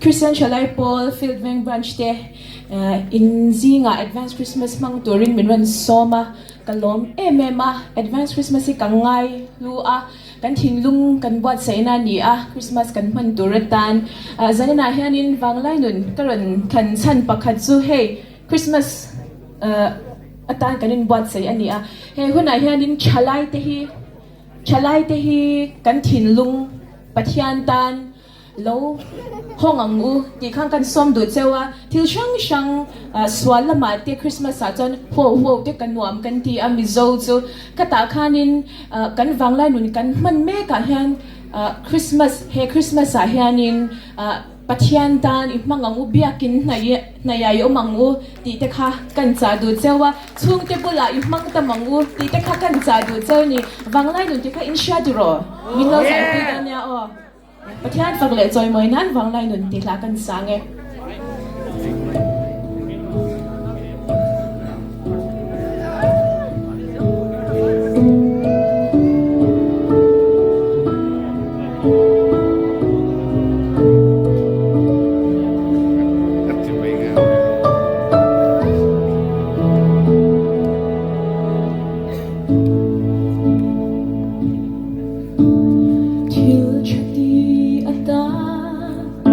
Christian Thalai Pawl Field Veng Branch te in zingah Advance Christmas hmang turin min rawn sawm a, ka lawm em em a. Advance Christmas hi ka ngai hlu a, kan thinlung kan buatsaihna a ni a, Christmas kan hman tur atan. Zaninah hianin Vanglai nun ka rawn thlan chhan pakhat chu hei Christmas atan kan inbuatsaih a ni a. He hunah hianin thalai te hi thalai te hi kan thinlung Pathian tan Lo hawng ang u tih khan kan sawm duh cheu a, thil hrang hrang sual lamah te Christmas ah chuan huau huau te ka nuam kan ti a Mizo chu ka tah khanin kan vanglai nun kan hman mek ah hian Christmas he Christmas ah hianin Pathian tan i hmang ang u biakin hnaih ah i awm ang u tih te kha kan chah duh cheu a, chhungte bulah i hmang tam ang u tih te kha kan chah duh cheu ni vanglai nun te kha in hria tiraw min lo zaipui dawn nia aw. Pathian fak leh chawimawi nan vanglai nun ti hla kan sang e. Thil ṭha ti a tan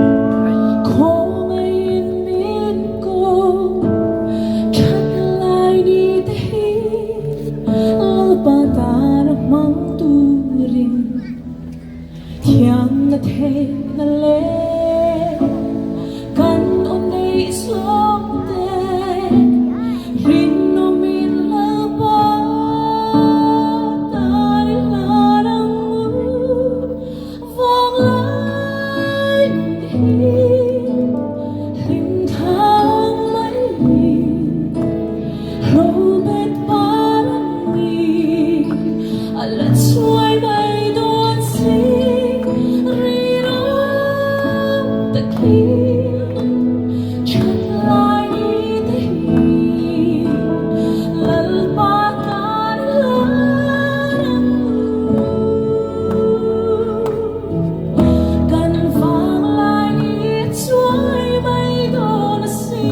khawngaihin min ko ṭhat lai ni te hi Lalpa tan a hmang turin thiamna theihna le kan aw neih zawng te rinawmin Lalpa tan i hlan ang u vanglai nun hi hlim thang mai hlobet par ang ni a la chuai mai dawn si rinawm takin that lai ni te hi Lalpa tan hlan ang u. Kan vanglai ni chuai mai dawn a si.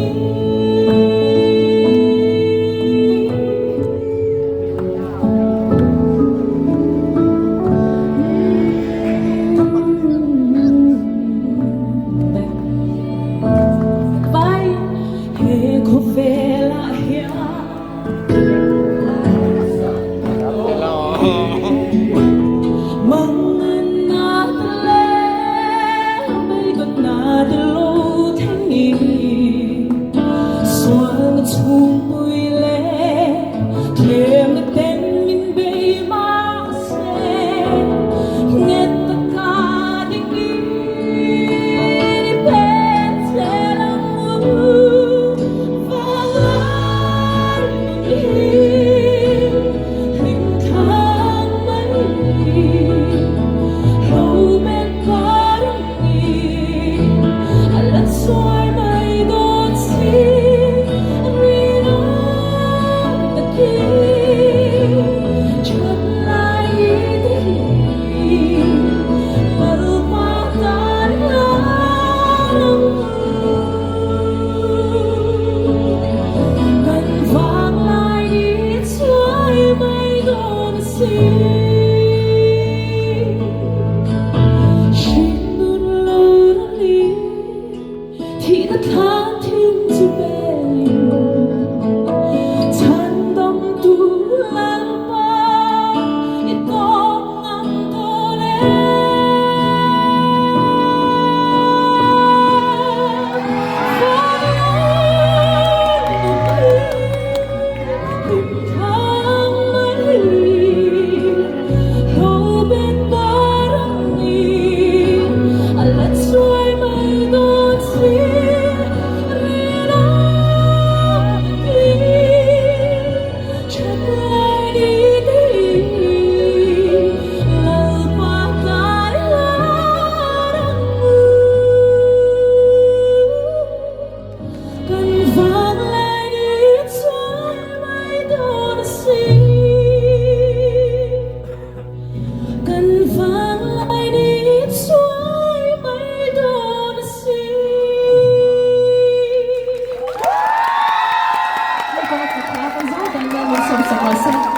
Mal min sawm sak rawh se.